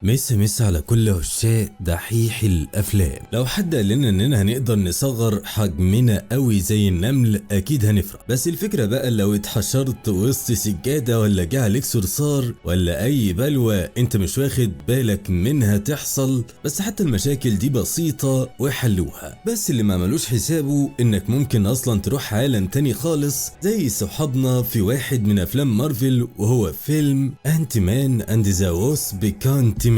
مسا مسا على كل عشاق دحيح الافلام. لو حد قال لنا اننا هنقدر نصغر حجمنا قوي زي النمل اكيد هنفرح، بس الفكرة بقى لو اتحشرت وسط سجادة ولا جه عليك صرصار ولا اي بلوى انت مش واخد بالك منها تحصل. بس حتى المشاكل دي بسيطة وحلوها، بس اللي ما عملوش حسابه انك ممكن اصلا تروح عالم تاني خالص زي صحابنا في واحد من افلام مارفل، وهو فيلم Ant-Man and the Wasp Quantumania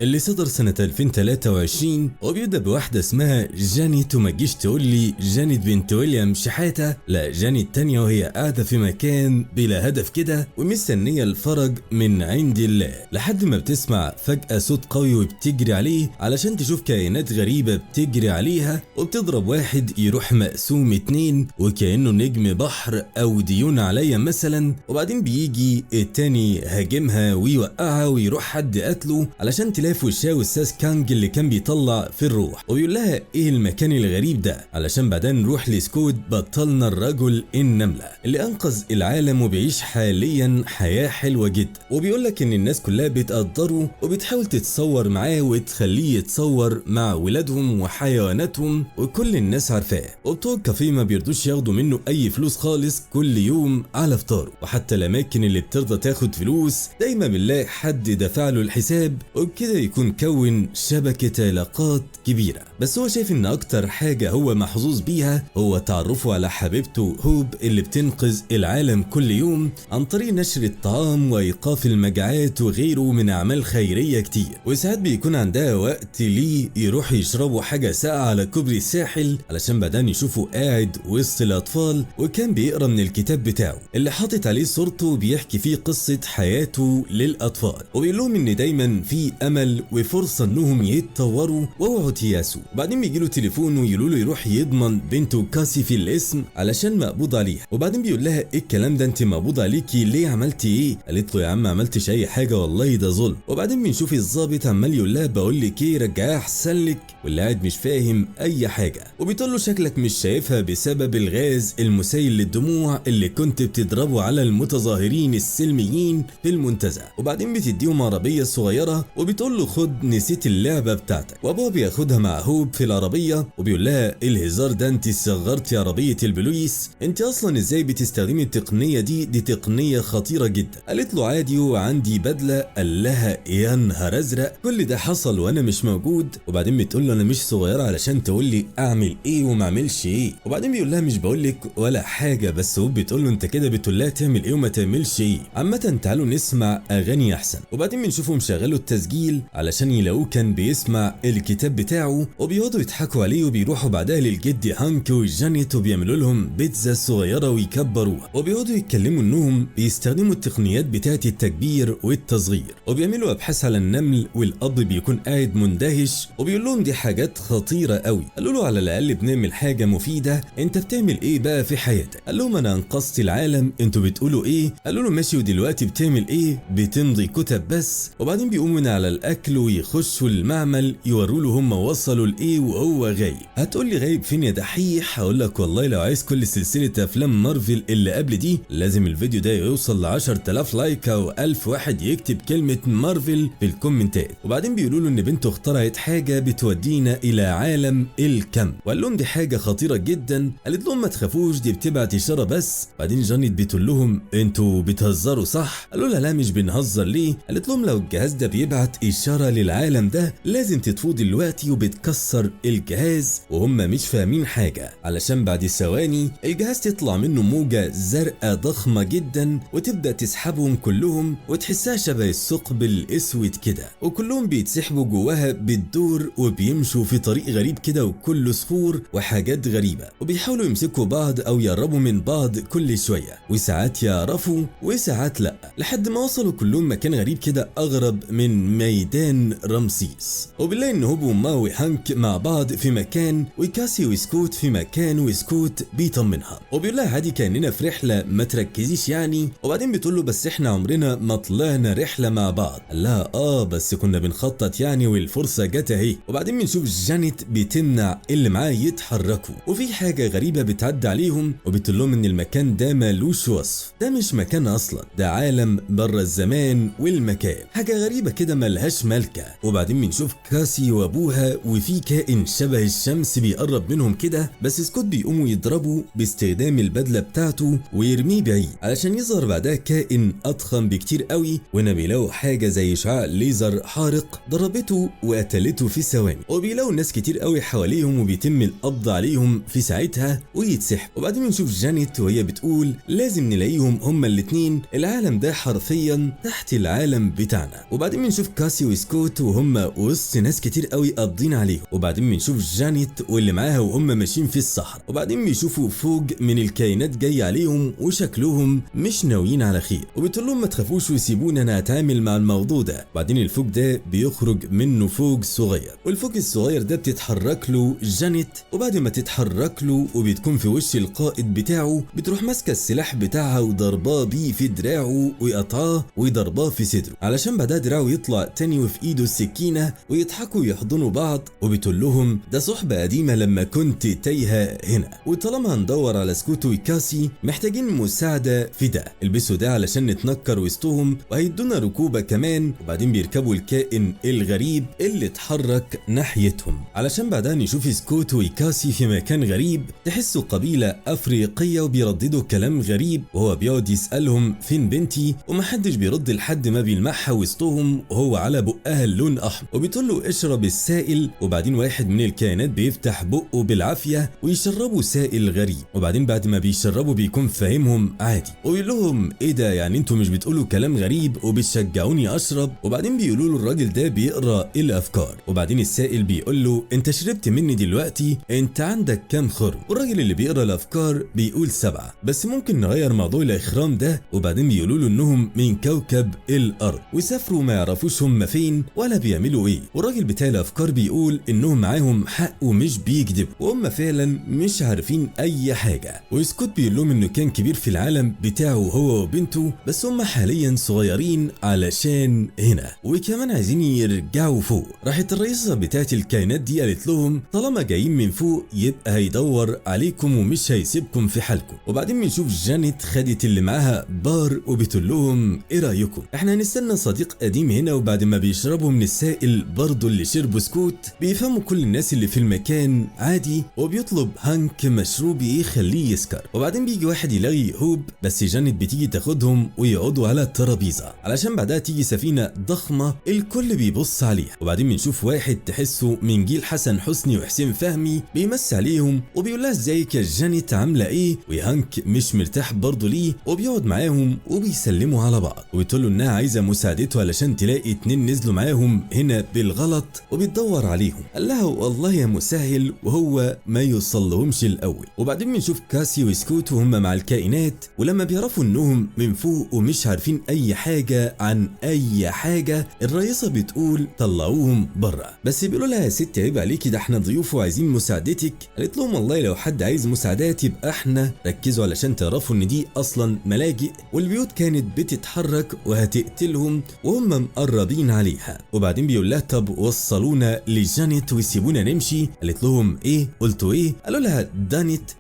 اللي صدر سنة 2023، وبيبدأ بواحدة اسمها جانيت. وما تجيش تقول لي جانيت بنت ويليام شحاتة، لا جانيت تانية، وهي قاعدة في مكان بلا هدف كده ومستنية الفرج من عند الله، لحد ما بتسمع فجأة صوت قوي وبتجري عليه علشان تشوف كائنات غريبة بتجري عليها، وبتضرب واحد يروح مقسوم اتنين وكأنه نجم بحر أو ديون عليا مثلا. وبعدين بيجي التاني هاجمها ويوقعها ويروح حد قتله علشان تلاقي في وشها استاذ كانج اللي كان بيطلع في الروح، وبيقول لها ايه المكان الغريب ده، علشان بعدين نروح لسكوت بطلنا الرجل النملة اللي انقذ العالم وبيعيش حاليا حياة حلوة جدا، وبيقول لك ان الناس كلها بتقدره وبتحاول تتصور معاه وتخليه يتصور مع ولادهم وحيواناتهم وكل الناس عارفاه، وبتوع الكافيه ما بيرضوش ياخدوا منه اي فلوس خالص كل يوم على فطاره، وحتى الاماكن اللي بترضى تاخد فلوس دايما بنلاقي حد دفع له الحساب، وبكده يكون كون شبكة علاقات كبيرة. بس هو شايف ان اكتر حاجة هو محظوظ بيها هو تعرفه على حبيبته هوب اللي بتنقذ العالم كل يوم عن طريق نشر الطعام وايقاف المجاعات وغيره من اعمال خيرية كتير، وساعات بيكون عندها وقت ليه يروح يشربوا حاجة ساقعة على كوبري الساحل علشان بعدين يشوفه قاعد وسط الاطفال، وكان بيقرا من الكتاب بتاعه اللي حاطط عليه صورته بيحكي فيه قصة حياته للاطفال، وبيقول لهم ان دايما في امل وفرصه انهم يتطوروا واوعوا تيأسوا. وبعدين بيجي له تليفون ويقولوا له يروح يضمن بنته كاسي في الاسم علشان مقبوض عليها، وبعدين بيقول لها ايه الكلام ده، انت مقبوض عليكي ليه، عملتي ايه؟ قالت له يا عم ما عملتش اي حاجة والله ده ظلم. وبعدين بنشوف الظابط عمال يقول لها بقول لك ايه، رجعيها احسن لك، واللي قاعد مش فاهم اي حاجة، وبتقول له شكلك مش شايفها بسبب الغاز المسيل للدموع اللي كنت بتضربه على المتظاهرين السلميين في المنتزه. وبعدين بتديهم عربية صغيرة وبتقول له خد نسيت اللعبة بتاعتك، وابوها بياخدها مع هوب في العربية وبيقول لها ايه الهزار ده، انت صغرتي عربية البوليس، انت اصلا ازاي بتستخدمي التقنية دي، دي تقنية خطيرة جدا. قالت له عادي وعندي بدله. قال لها يا نهار ازرق، كل ده حصل وانا مش موجود. وبعدين بتقول له انا مش صغيرة علشان تقول لي اعمل ايه وما اعملش ايه. وبعدين بيقول لها مش بقول لك ولا حاجة، بس هوب بتقول له انت كده بتقول لها تعمل ايه وما تعملش ايه. عامة تعالوا نسمع اغاني احسن. وبعدين بنشوفهم شغلوا التسجيل علشان يلاقوه كان بيسمع الكتاب بتاعه، وبيقعدوا يضحكوا عليه، وبيروحوا بعدها للجد هانك وجانيت وبيعملوا لهم بيتزا صغيرة ويكبروها، وبيقعدوا يتكلموا انهم بيستخدموا التقنيات بتاعه التكبير والتصغير، وبيعملوا ابحاث على النمل، والاب بيكون قاعد مندهش وبيقول لهم دي حاجات خطيرة قوي. قالوا له على الاقل بنعمل حاجة مفيدة، انت بتعمل ايه بقى في حياتك؟ قال لهم انا انقذت العالم، انتوا بتقولوا ايه؟ قالوا له ماشي ودلوقتي بتعمل ايه؟ بتمضي كتب بس. وبعدين بيقوموا من على الاكل ويخشوا المعمل يوروا له هم وصلوا لايه وهو غايب. هتقول لي غايب فين يا دحيح؟ هقول لك والله لو عايز كل سلسلة افلام مارفل اللي قبل دي لازم الفيديو ده يوصل ل 10000 like او 1000 واحد يكتب كلمة مارفل في الكومنتات. وبعدين بيقولوا له ان بنته اخترعت حاجة بتودينا الى عالم الكم، وقال لهم دي حاجة خطيرة جدا. قالت لهم ما تخافوش دي بتبعت اشارة بس. بعدين جانيت بتقول لهم انتوا بتهزروا صح؟ قالوا لها لا مش بنهزر. ليه؟ قالت لهم لو الجهاز ده بيبعت اشارة للعالم ده لازم تطفوه دلوقتي، وبتكسر الجهاز وهم مش فاهمين حاجة، علشان بعد ثواني الجهاز تطلع منه موجه زرقاء ضخمة جدا وتبدا تسحبهم كلهم، وتحسها شبه الثقب الاسود كده، وكلهم بيتسحبوا جواها بالدور وبيمشوا في طريق غريب كده وكله صخور وحاجات غريبة، وبيحاولوا يمسكوا بعض او يقربوا من بعض كل شوية، وساعات يعرفوا وساعات لا، لحد ما وصلوا كلهم مكان غريب كده اغرب من ميدان رمسيس. وبنلاقي ان هوب وامها وهانك مع بعض في مكان، وكاسي وسكوت في مكان، وسكوت بيطمنها وبيقول لها عادي كاننا في رحله ما تركزيش يعني. وبعدين بتقول له بس احنا عمرنا ما طلعنا رحله مع بعض. قال لها بس كنا بنخطط يعني والفرصة جت اهي. وبعدين بنشوف جانيت بتمنع اللي معاه يتحركوا، وفي حاجة غريبة بتعدي عليهم وبتقول لهم ان المكان ده مالوش وصف، ده مش مكان اصلا، ده عالم بره الزمان والمكان، حاجة غريبة كده ملهاش ملكه. وبعدين بنشوف كاسي وابوها وفي كائن شبه الشمس بيقرب منهم كده، بس سكوت بيقوم ويضربه باستخدام البدلة بتاعته ويرميه بعيد علشان يظهر بعدها كائن اضخم بكتير قوي. وهنا بيلاقوا حاجة زي شعاع ليزر حارق ضربته وقتلته في ثواني، وبيلاقوا ناس كتير قوي حواليهم وبيتم القبض عليهم في ساعتها ويتسحب. وبعدين بنشوف جانيت وهي بتقول لازم نلاقيهم هما الاثنين، العالم ده حرفيا تحت العالم بتاعنا. وبعدين بنشوف كاسي وسكوت وهم وسط ناس كتير قوي قابضين عليهم. وبعدين بنشوف جانيت واللي معاها وهم ماشيين في الصحراء، وبعدين بيشوفوا فوج من الكائنات جاي عليهم وشكلهم مش ناويين على خير، وبتقول لهم ما تخافوش وسيبوني انا هتعامل مع الموضوع ده. بعدين الفوج ده بيخرج منه فوج صغير، والفوج الصغير ده بتتحرك له جانيت، وبعد ما تتحرك له وبتكون في وش القائد بتاعه بتروح ماسكه السلاح بتاعها وضرباه بيه في دراعه ويقطعاه ويضرباه في صدره، علشان بعدها دراعه يطلع تاني وفي ايده السكينة، ويضحكوا ويحضنوا بعض. وبتقول لهم ده صحبه قديمة لما كنت تايهه هنا، وطالما هندور على سكوت وكاسي محتاجين مساعدة في ده، البسوا ده علشان نتنكر وسطهم وهيدونا ركوبه كمان. وبعدين بيركبوا الكائن الغريب اللي اتحرك ناحيتهم، علشان بعدها نشوف سكوت وكاسي في مكان غريب تحسوا قبيلة افريقية وبيرددوا كلام غريب، وهو بيقعد يسالهم فين بنتي ومحدش بيرد لحد ما بيلمحها وسطهم وهو على بقها اللون احمر، وبتقول له اشرب السائل. وبعدين واحد من الكائنات بيفتح بقه بالعافية ويشربوا سائل غريب، وبعدين بعد ما بيشربوا بيكون فاهمهم عادي ويقول لهم ايه ده يعني انتوا مش بتقولوا كلام غريب وبتشجعوني اشرب. وبعدين بيقولوا له الراجل ده بيقرا الافكار، وبعدين السائل بيقول له انت شربت مني دلوقتي، انت عندك كام خرم؟ والراجل اللي بيقرا الافكار بيقول 7، بس ممكن نغير موضوع الاخرام ده. وبعدين بيقولوا له انهم من كوكب الارض وسافروا ما يعرفوش هم فين ولا بيعملوا ايه، والراجل بتاع الافكار بيقول انهم معاهم حق ومش بيكذبوا وهم فعلا مش عارفين اي حاجة. وسكوت بيقول لهم انه كان كبير في العالم بتاعه هو وبنته، بس هم حاليا صغيرين علشان هنا وكمان عايزين يرجعوا فوق. راحت الرئيسة بتاعت الكائنات دي قالت لهم طالما جايين من فوق يبقى هيدور عليكم ومش هيسيبكم في حالكم. وبعدين بنشوف جانيت خدت اللي معاها بار وبتقول لهم ايه رايكم احنا هنستنى صديق قديم هنا. وبعد ما بيشربوا من السائل برضه اللي شربوا سكوت بيفهموا كل الناس اللي في المكان عادي، وبيطلب هانك مشروب يخليه يسكر. وبعدين بيجي واحد يلاقي هوب، بس جانيت بتيجي تاخدهم ويقعدوا على الترابيزة، علشان بعدها تيجي سفينة ضخمة الكل بيبص عليها. وبعدين بنشوف واحد تحسه من جيل حسن حسني وحسين فهمي بيمس عليهم وبيقول لها ازيك يا جانيت عامله ايه، وهانك مش مرتاح برضه ليه، وبيقعد معاهم وبيسلموا على بعض، وبتقول له انها عايزه مساعدته علشان تلاقي 2 نزلوا معاهم هنا بالغلط وبتدور عليهم. قال لها والله يا مسهل، وهو ما يوصلهمش الاول. وبعدين بنشوف كاسي وسكوت وهم مع الكائنات، ولما بيعرفوا انهم من فوق ومش عارفين اي حاجة عن اي حاجة الرئيسة بتقول طلعوهم بره، بس بيقولوا لها يا ست عيب عليكي ده احنا ضيوف وعايزين مساعدتك. قالت لهم والله لو حد عايز مساعدات يبقى احنا، ركزوا علشان تعرفوا ان دي اصلا ملاجئ والبيوت كانت بتتحرك وهتقتلهم وهم مقربين عليها. وبعدين بيقول لها طب وصلونا لجانيت وسيبونا نمشي. قالت لهم ايه قلتوا ايه؟ قالوا لها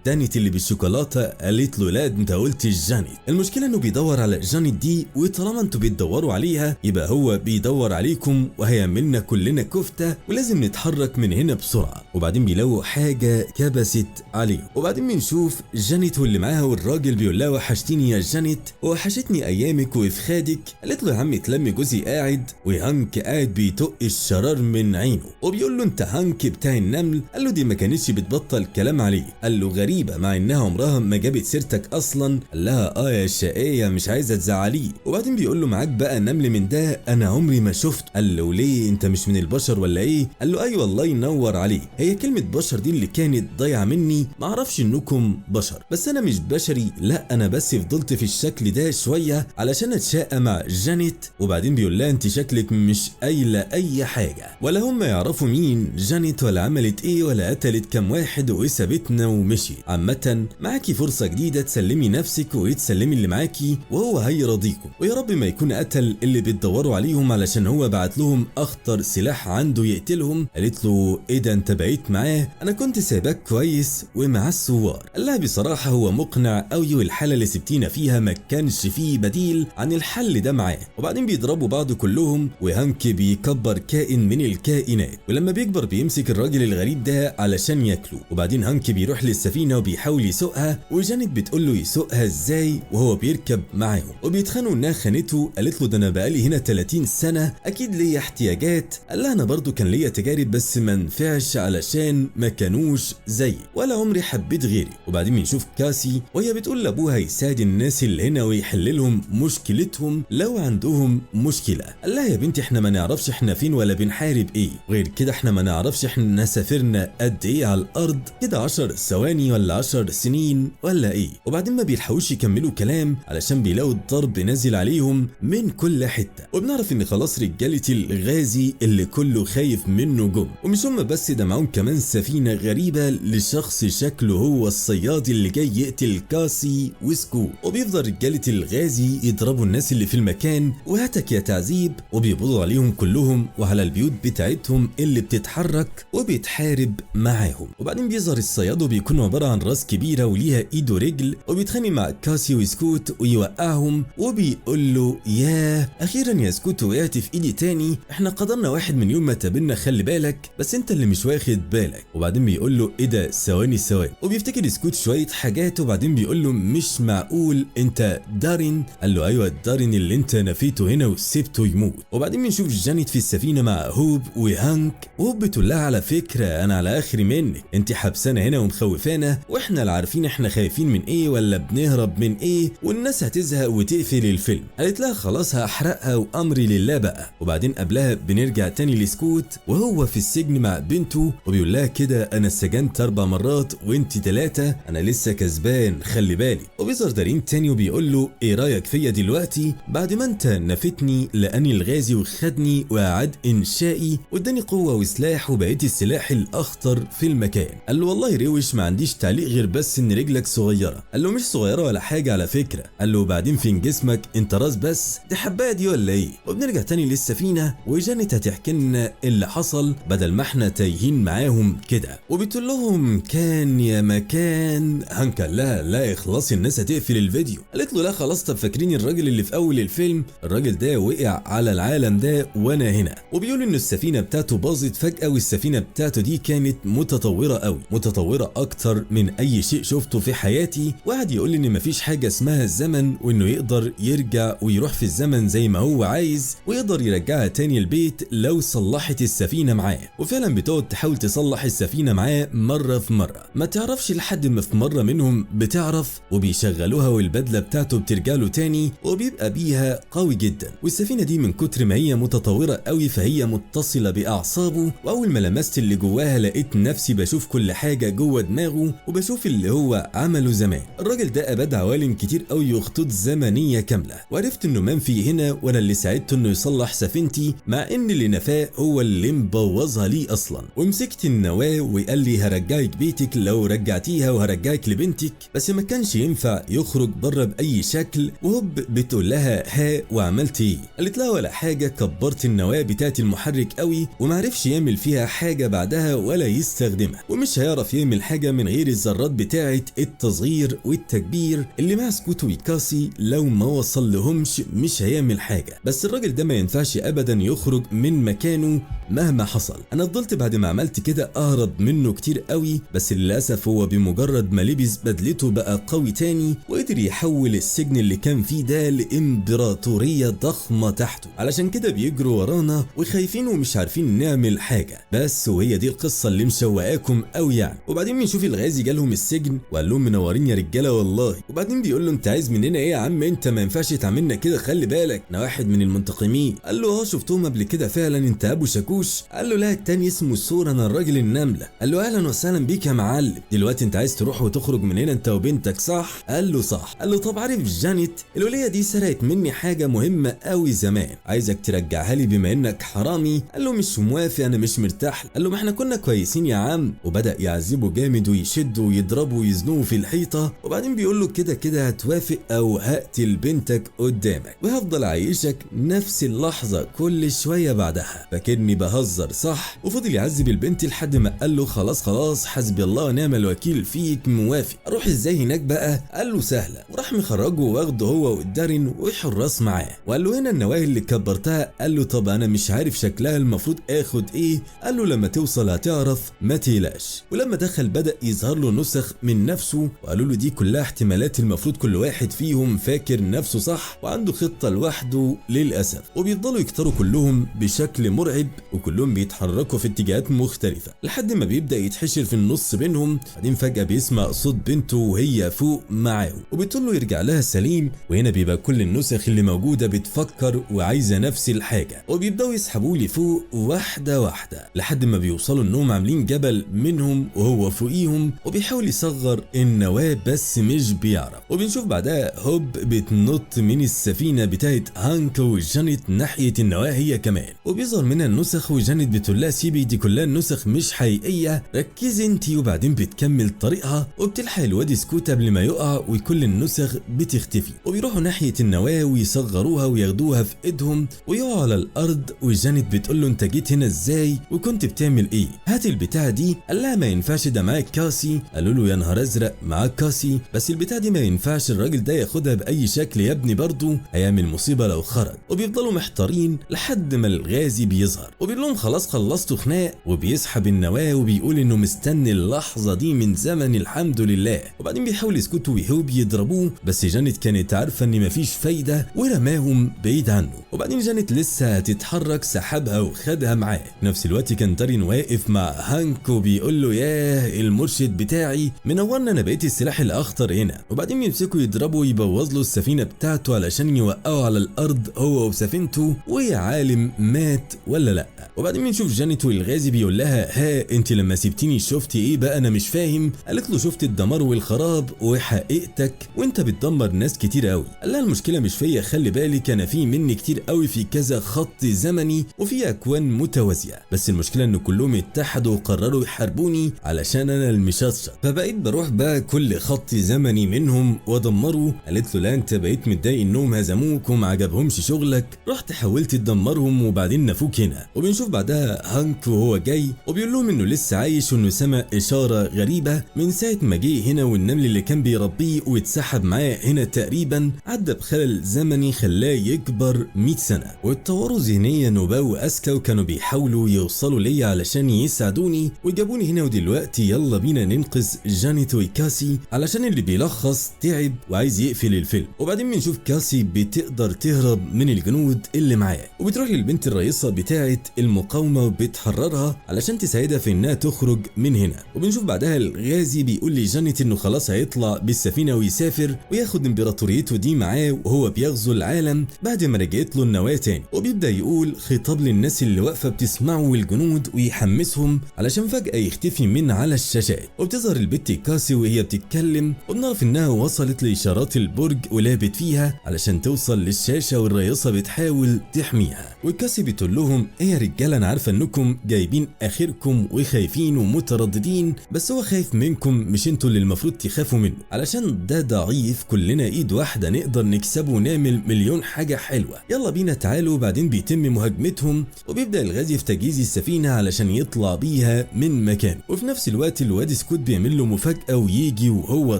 دانيت اللي بالشوكولاته. قالت له لا انت قلت جانيت. المشكلة انه بيدور على جانيت دي، وطالما انتوا بتدوروا عليها يبقى هو بيدور عليكم وهيعملنا كلنا كفته ولازم نتحرك من هنا بسرعة. وبعدين بيلاقوا حاجة كبست عليهم. وبعدين بنشوف جانيت واللي معاها، والراجل بيقول لها وحشتيني يا جانيت وحشتني ايامك وافخادك. قالت له يا عم تلم جوزي قاعد، وهانك قاعد بيطق الشرار من عينه وبيقول له انت هانك بتاع النمل؟ قال له دي ما كانتش بتبطل كلام عليه. قال له غريبة مع انها عمرها ما جابت سيرتك اصلا. قال لها يا شقيه مش عايزه تزعليه. وبعدين بيقول له معاك بقى نمل من ده انا عمري ما شفت. قال له ليه انت مش من البشر ولا ايه؟ قال له ايوه الله ينور عليك، هي كلمة بشر دي اللي كانت ضايعة مني، ما اعرفش انكم بشر، بس انا مش بشري، لا انا بس فضلت في الشكل ده شوية علشان اتشاقى مع جانيت. وبعدين بيقول لها انت شكلك مش قايله اي حاجة ولا هم يعرفوا يعرفوا مين جانيت ولا عملت ايه ولا قتلت كام واحد وسابتنا ومشي. عامة معاكي فرصة جديدة تسلمي نفسك وتسلمي اللي معاكي وهو هيرضيكم، ويا رب ما يكون قتل اللي بتدوروا عليهم علشان هو بعت لهم اخطر سلاح عنده يقتلهم. قالت له ايه ده انت بقيت معاه؟ انا كنت سايباك كويس ومع الثوار. قال لها بصراحة هو مقنع قوي والحالة اللي سبتينا فيها ما كانش فيه بديل عن الحل ده معاه. وبعدين بيضربوا بعض كلهم، وهانك بيكبر كائن من الكائنات، ولما بيكبر بيمسك الراجل الغريب ده علشان ياكله. وبعدين هانك بيروح للسفينة وبيحاول يسوقها، وجانيت بتقول له يسوقها ازاي وهو بيركب معاهم، وبيتخانقوا انها خانته. قالت له ده انا بقالي هنا 30 سنة اكيد ليا احتياجات. قال لها انا برضو كان ليا تجارب بس ما نفعش علشان ما كانوش زي، ولا عمري حبيت غيري. وبعدين بنشوف كاسي وهي بتقول لابوها يساعد الناس اللي هنا ويحل لهم مشكلتهم لو عندهم مشكلة. قال لها يا بنتي احنا ما نعرفش احنا فين ولا بنحارب ايه، غير كده احنا ما نعرفش احنا سافرنا قد ايه على الارض، كده 10 ثواني ولا 10 سنين ولا ايه. وبعدين ما بيلحقوش يكملوا كلام علشان بيلاقوا الضرب نازل عليهم من كل حتة، وبنعرف ان خلاص رجاله الغازي اللي كله خايف منه جم. ومش هم بس، ده معاهم كمان سفينة غريبة لشخص شكله هو الصياد اللي جاي يقتل كاسي وسكوت. وبيفضل رجاله الغازي يضربوا الناس اللي في المكان وهتك يا تعذيب، وبيقبضوا عليهم كلهم وعلى البيوت بتاعتهم اللي بتتحرك وبيتحارب معاهم. وبعدين بيظهر الصياد وبيكون عبارة عن راس كبيرة وليها ايد ورجل، وبيتخانق مع كاسي وسكوت ويوقعهم، وبيقول له ياه اخيرا يا سكوت وقعت في ايدي تاني، احنا قدرنا واحد من يوم ما تقابلنا خلي بالك، بس انت اللي مش واخد بالك. وبعدين بيقول له ايه ده ثواني ثواني، وبيفتكر سكوت شوية حاجات. وبعدين بيقول له مش معقول انت دارين؟ قال له ايوه دارين اللي انت نفيته هنا وسبته يموت. وبعدين بنشوف جانيت في السفينة مع هوب وهانك، وهوب بتقول لها على فكرة انا على اخري منك، انت حبسانه هنا ومخوفانا، واحنا لا عارفين احنا خايفين من ايه ولا بنهرب من ايه، والناس هتزهق وتقفل الفيلم. قالت لها خلاص هحرقها وامري لله بقى. وبعدين قبلها بنرجع تاني لسكوت وهو في السجن مع بنته، وبيقول لها كده انا سجنت 4 مرات وانت 3، انا لسه كسبان خلي بالي. وبيظهر دارين تاني وبيقول له ايه رايك فيا دلوقتي بعد ما انت نفتني لاني الغازي وخدني وأعاد انشائي واداني قوة وسلاح وبقيت السلاح الاخطر في المكان. قال له والله روش ما عنديش تعليق غير بس ان رجلك صغيرة. قال له مش صغيرة ولا حاجة على فكرة. قال له بعدين فين جسمك انت راس بس، دي حبايه دي ولا ايه؟ وبنرجع تاني للسفينه وجانيت هتحكي لنا اللي حصل بدل ما احنا تايهين معاهم كده، وبتقول لهم كان يا مكان. هانك قال لها لا اخلصي الناس هتقفل الفيديو. قالت له لا خلاص، طب فاكرين الراجل اللي في اول الفيلم؟ الراجل ده وقع على العالم ده وانا هنا. وبيقول ان السفينة بتاعته باظت فجاة، والسفينة بتاعته دي كانت متطورة قوي، متطورة اكتر من اي شيء شفته في حياتي. وقعد يقول ان مفيش حاجة اسمها الزمن، وانه يقدر يرجع ويروح في الزمن زي ما هو عايز، ويقدر يرجعها تاني البيت لو صلحت السفينة معاه. وفعلا بتقعد تحاول تصلح السفينة معاه مرة في مرة، ما تعرفش لحد ما في مرة منهم بتعرف وبيشغلوها والبدله بتاعته بترجع له تاني وبيبقى بيها قوي جدا. والسفينة دي من كتر ما هي متطورة قوي فهي متصلة باعصابه، واول ما لمست اللي جواها لقيت نفسي بشوف كل حاجة جوه دماغه وبشوف اللي هو عمله زمان. الراجل ده اباد عوالم كتير قوي وخطوط زمنية كاملة، وعرفت انه منفي هنا وانا اللي ساعدته انه يصلح سفينتي مع ان اللي نفاه هو اللي مبوظها لي اصلا. ومسكت النواة وقال لي هرجعك بيتك لو رجعتيها وهرجعك لبنتك، بس ما كانش ينفع يخرج بره باي شكل. وهوب بتقول لها ها وعملت ايه؟ قالت لها ولا حاجة، كبرت النواة بتاعت المحرك قوي ومعرفش يعمل فيها حاجة بعدها ولا يستخدمها، ومش هيعرف يعمل حاجة من غير الذرات بتاعت التصغير والتكبير اللي مع سكوت وكاسي، لو ما وصل لهمش مش هيعمل حاجة. بس الراجل ده ما ينفعش ابدا يخرج من مكانه مهما حصل. انا فضلت بعد ما عملت كده اهرب منه كتير قوي، بس للاسف هو بمجرد ما لبس بدلته بقى قوي تاني وقدر يحول السجن اللي كان فيه ده لامبراطوريه ضخمة تحته. علشان كده بيجروا ورانا وخايفين ومش عارفين نعمل حاجة. بس وهي دي القصة اللي مشوقاكم قوي يعني. وبعدين بنشوف الغازي جالهم السجن وقال لهم منورين يا رجاله والله. وبعدين بيقول له انت عايز مننا ايه يا عم؟ انت ما ينفعش تعملنا كده، خلي بالك انا واحد من المنتقمين. قال له اه شفتهم قبل كده فعلا، انت ابو شاكوش؟ قال له لا التاني اسمه السور، انا الراجل النملة. قال له اهلا وسهلا بيك يا معلم، دلوقتي انت عايز تروح وتخرج من هنا انت وبنتك صح؟ قال له صح. قال له طب عارف جانيت الوليه دي سرقت مني حاجة مهمة قوي زمان، عايزك ترجعها لي بما انك حرامي. قال له مش موافق موافق انا مش مرتاح. قال له ما احنا كنا كويسين يا عم. وبدا يعذبه جامد ويشده ويضربه ويزنوه في الحيطة. وبعدين بيقول له كده كده هتوافق او هقتل بنتك قدامك وهفضل اعيشك نفس اللحظة كل شوية بعدها، فاكرني بهزر صح؟ وفضل يعذب البنت لحد ما قال له خلاص خلاص حسبي الله ونعم الوكيل فيك، موافق. اروح ازاي هناك بقى؟ قال له سهلة. وراح مخرجه واخده هو والدارين وحراس معاه، وقال له هنا النواة اللي كبرتها. قال له طب انا مش عارف شكلها المفروض اخد ايه؟ قال له لما توصل هتعرف ما تقلقش. ولما دخل بدأ يظهر له نسخ من نفسه، وقالوا له دي كلها احتمالات المفروض كل واحد فيهم فاكر نفسه صح وعنده خطة لوحده للأسف. وبيفضلوا يكتروا كلهم بشكل مرعب وكلهم بيتحركوا في اتجاهات مختلفة لحد ما بيبدأ يتحشر في النص بينهم. بعدين فجأة بيسمع صوت بنته وهي فوق معاه وبتقول له يرجع لها سليم. وهنا بيبقى كل النسخ اللي موجودة بتفكر وعايزة نفس الحاجة، وبيبدأوا يسحبوه لفوق واحدة واحدة لحد ما بيوصلوا انهم عاملين جبل منهم وهو فوقيهم، وبيحاول يصغر النواة بس مش بيعرف. وبنشوف بعدها هوب بتنط من السفينة بتاعت هانك وجانيت ناحية النواة هي كمان، وبيظهر منها النسخ، وجانيت بتقول لها سيبي دي كلها النسخ مش حقيقية ركزي انتي. وبعدين بتكمل طريقها وبتلحق الواد سكوت قبل ما يقع وكل النسخ بتختفي، وبيروحوا ناحية النواة ويصغروها وياخدوها في ايدهم ويقعوا على الارض. وجانيت بتقول له انت جيت هنا ازاي وكنت بتعمل ايه؟ هات البتاعة دي. قال لها ما ينفعش ده معاك كاسي. قالوا له يا نهار ازرق معاك كاسي، بس البتاعة دي ما ينفعش الراجل ده ياخدها باي شكل يا ابني، برضه هيعمل مصيبة لو خرج. وبيفضلوا محتارين لحد ما الغازي بيظهر وبيقول لهم خلاص خلصتوا خناق، وبيسحب النواة وبيقول انه مستني اللحظة دي من زمن الحمد لله. وبعدين بيحاول يسكتوا ويهوب يضربوه، بس جانيت كانت عارفة ان مفيش فايدة ورماهم بعيد عنه. وبعدين جانيت لسه هتتحرك سحبها وخدها معاه. نفس الوقت كان دارين واقف مع هانك وبيقول له ياه المرشد بتاعي منورنا، انا بقيت السلاح الاخطر هنا. وبعدين يمسكوا يضربوا ويبوظ له السفينة بتاعته علشان يوقعه على الارض هو وسفينته، ويا عالم مات ولا لا. وبعدين بنشوف جانيت والغازي بيقول لها ها انت لما سبتيني شفتي ايه بقى انا مش فاهم؟ قالت له شفت الدمار والخراب وحقيقتك وانت بتدمر ناس كتير قوي. قال لها المشكلة مش فيا، خلي بالك انا في مني كتير قوي في كذا خط زمني وفي اكوان متوازية، بس المشكلة ان كلهم اتحدوا وقرروا يحاربوني علشان انا المشطشط، فبقيت بروح بقى كل خط زمني منهم وادمره. قالت له لا انت بقيت متضايق انهم هزموك وما عجبهمش شغلك، رحت حاولت تدمرهم وبعدين نفوك هنا. وبنشوف بعدها هانك وهو جاي وبيقول لهم انه لسه عايش وانه سمع اشارة غريبة من ساعة ما جه هنا، والنمل اللي كان بيربيه واتسحب معاه هنا تقريبا عدى بخلل زمني خلاه يكبر 100 سنة، واتطوروا ذهنيا وبقوا اذكى وكانوا بيحاولوا يوصلوا ليا علشان يساعدوني وجابوني هنا، ودلوقتي يلا بينا ننقذ جانيت وكاسي علشان اللي بيلخص تعب وعايز يقفل الفيلم. وبعدين بنشوف كاسي بتقدر تهرب من الجنود اللي معاه وبتروح للبنت الرئيسة بتاعه المقاومة وبتحررها علشان تساعدها في انها تخرج من هنا. وبنشوف بعدها الغازي بيقول لجانيت انه خلاص هيطلع بالسفينة ويسافر وياخد امبراطوريته دي معاه وهو بيغزو العالم بعد ما رجعت له النواة تاني. وبيبدا يقول خطاب للناس اللي واقفة بتسمعه والجنود ويحمسهم علشان فجاة يختفي من على الشاشات. وبتظهر البت كاسي وهي بتتكلم وبنعرف انها وصلت لاشارات البرج ولابت فيها علشان توصل للشاشه والرئيسه بتحاول تحميها. وكاسي بتقول لهم ايه يا رجاله انا عارفه انكم جايبين اخركم وخايفين ومترددين، بس هو خايف منكم مش انتوا اللي المفروض تخافوا منه علشان ده ضعيف، كلنا ايد واحدة نقدر نكسبه ونعمل مليون حاجة حلوة، يلا بينا تعالوا. بعدين بيتم مهاجمتهم وبيبدا الغازي في تجهيز السفينة علشان يطلع بيها من مكانه. وفي نفس الوقت الواد سكوت بيعمل له مفاجاة ويجي وهو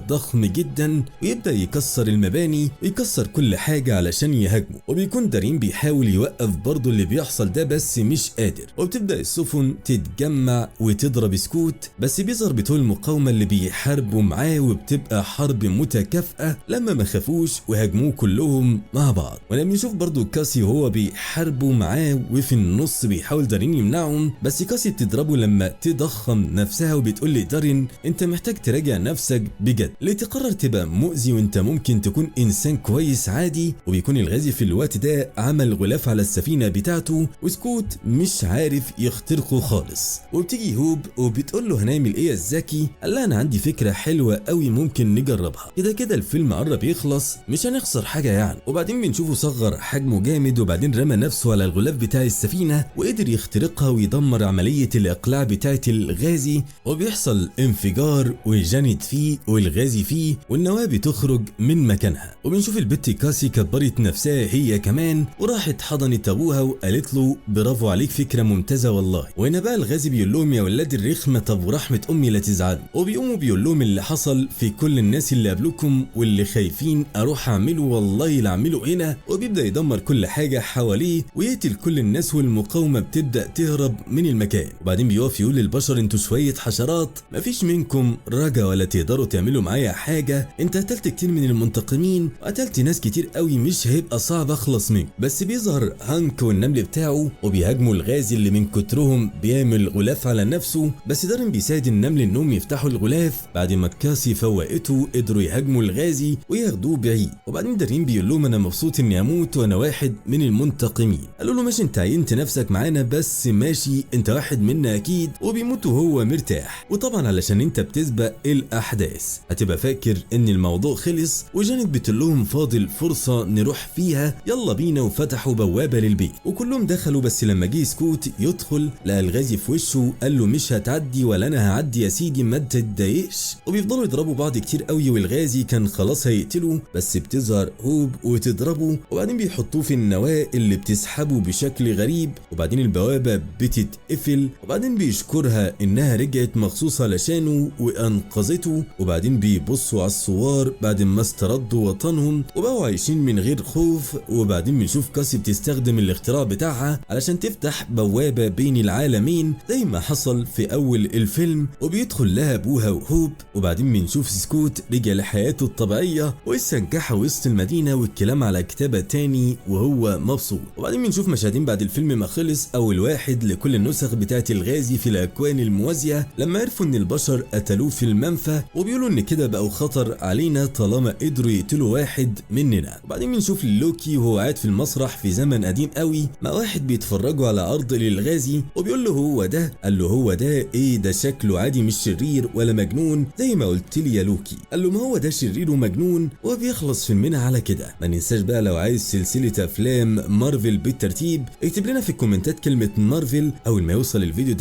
ضخم جدا ويبدا يكسر المباني ويكسر كل حاجة علشان يهاجمه، وبيكون دارين بيحاول يوقف برضه اللي بيحصل ده بس مش قادر. وبتبدا السفن تتجمع وتضرب سكوت، بس بيظهر بتوع المقاومة اللي بيحاربوا معاه وبتبقى حرب متكافئة لما ما خافوش وهاجموه كلهم مع بعض. ولما نشوف برضه كاسي وهو بيحاربوا معاه وفي النص بيحاول دارين يمنعهم، بس كاسي بتضربه لما تضخم نفسها وبتقول لدارين انت محتاج تراجع نفسك بجد، ليه تقرر تبقى مؤذي وانت ممكن تكون انسان كويس عادي. وبيكون الغازي في الوقت ده عمل غلاف على السفينة بتاعته وسكوت مش عارف يخترقه خالص. وبتيجي هوب وبتقول له هنعمل ايه يا الذكي؟ قال لها انا عندي فكرة حلوة قوي ممكن نجربها، كده كده الفيلم قرب يخلص مش هنخسر حاجة يعني. وبعدين بنشوفه صغر حجمه جامد وبعدين رمى نفسه على الغلاف بتاع السفينة وقدر يخترقها ويدمر عملية الاقلاع بتاعه الغازي، وبيحصل انفجار وجانيت فيه والغازي فيه، والنواه بتخرج من مكانها. وبنشوف البت كاسي كبرت نفسها هي كمان وراحت حضنت ابوها وقالت له برافو عليك، فكرة ممتازة والله. وهنا بقى الغازي بيقول لهم يا ولاد الرخمه، طب ورحمة امي لا تزعلوا، وبيقوموا بيقول لهم اللي حصل في كل الناس اللي قبلكم واللي خايفين اروح اعمله والله لا اعمله هنا. وبيبدا يدمر كل حاجة حواليه ويقتل كل الناس، والمقاومة بتبدا تهرب من المكان. وبعدين بيقف يقول للبشر انتوا شوية حشرات، مفيش منكم رجا ولا تقدروا تعملوا معايا حاجة، انت قتلت كتير من المنتقمين وقتلت ناس كتير قوي، مش هيبقى صعب اخلص منك. بس بيظهر هانك والنمل بتاعه وبيهاجموا الغازي اللي من كترهم بيعمل غلاف على نفسه، بس دارين بيساعد النمل انهم يفتحوا الغلاف. بعد ما كاسي فوقته قدروا يهاجموا الغازي وياخدوه بعيد. وبعدين دارين بيقول لهم انا مبسوط اني اموت وانا واحد من المنتقمين. قالوا له ماشي انت عينت نفسك معانا، بس ماشي انت واحد منا اكيد. وبيموت وهو مرتاح. وطبعا علشان انت بتسبق الاحداث هتبقى فاكر ان الموضوع خلص. وجانيت بتقول لهم فاضل فرصة نروح فيها، يلا بينا. وفتحوا بوابه للبيت وكلهم دخلوا، بس لما جه سكوت يدخل لقى الغازي في وشه، قال له مش هتعدي ولا انا هعدي يا سيدي ما تتضايقش. وبيفضلوا يضربوا بعض كتير قوي، والغازي كان خلاص هيقتله، بس بتظهر هوب وتضربه، وبعدين بيحطوه في النواة اللي بتسحبه بشكل غريب، وبعدين البوابة بتتقفل، وبعدين بيشكرها انها رجعت مخصوص علشانه وانقذته. وبعدين بيبصوا على الصور بعد ما استردوا وطنهم وبقوا عايشين من غير خوف. وبعدين بنشوف كاسي بتستخدم الاختراع بتاعها علشان تفتح بوابة بين العالمين زي ما حصل في اول الفيلم، وبيدخل لها ابوها وهوب. وبعدين بنشوف سكوت رجع لحياته الطبيعية والسنكحة وسط المدينة والكلام على كتابة تاني وهو مبسوط. وبعدين بنشوف مشاهدين بعد الفيلم ما خلص، اول واحد لكل النسخ بتاعت الغازي في الاكوان الموازية لما عرفوا ان البشر قتلوه في المنفى، وبيقولوا ان كده بقوا خطر علينا طالما قدروا يقتلوا واحد مننا. وبعدين بنشوف لوكي وهو قاعد في المسرح في زمن قديم قوي مع واحد بيتفرجوا على عرض للغازي، وبيقول له هو ده؟ قال له هو ده ايه ده، شكله عادي مش شرير ولا مجنون زي ما قلت لي يا لوكي. قال له ما هو ده شرير ومجنون، وبيخلص فيلمنا على كده. ما ننساش بقى لو عايز سلسلة افلام مارفل بالترتيب اكتب لنا في الكومنتات كلمة مارفل اول ما يوصل الفيديو ده.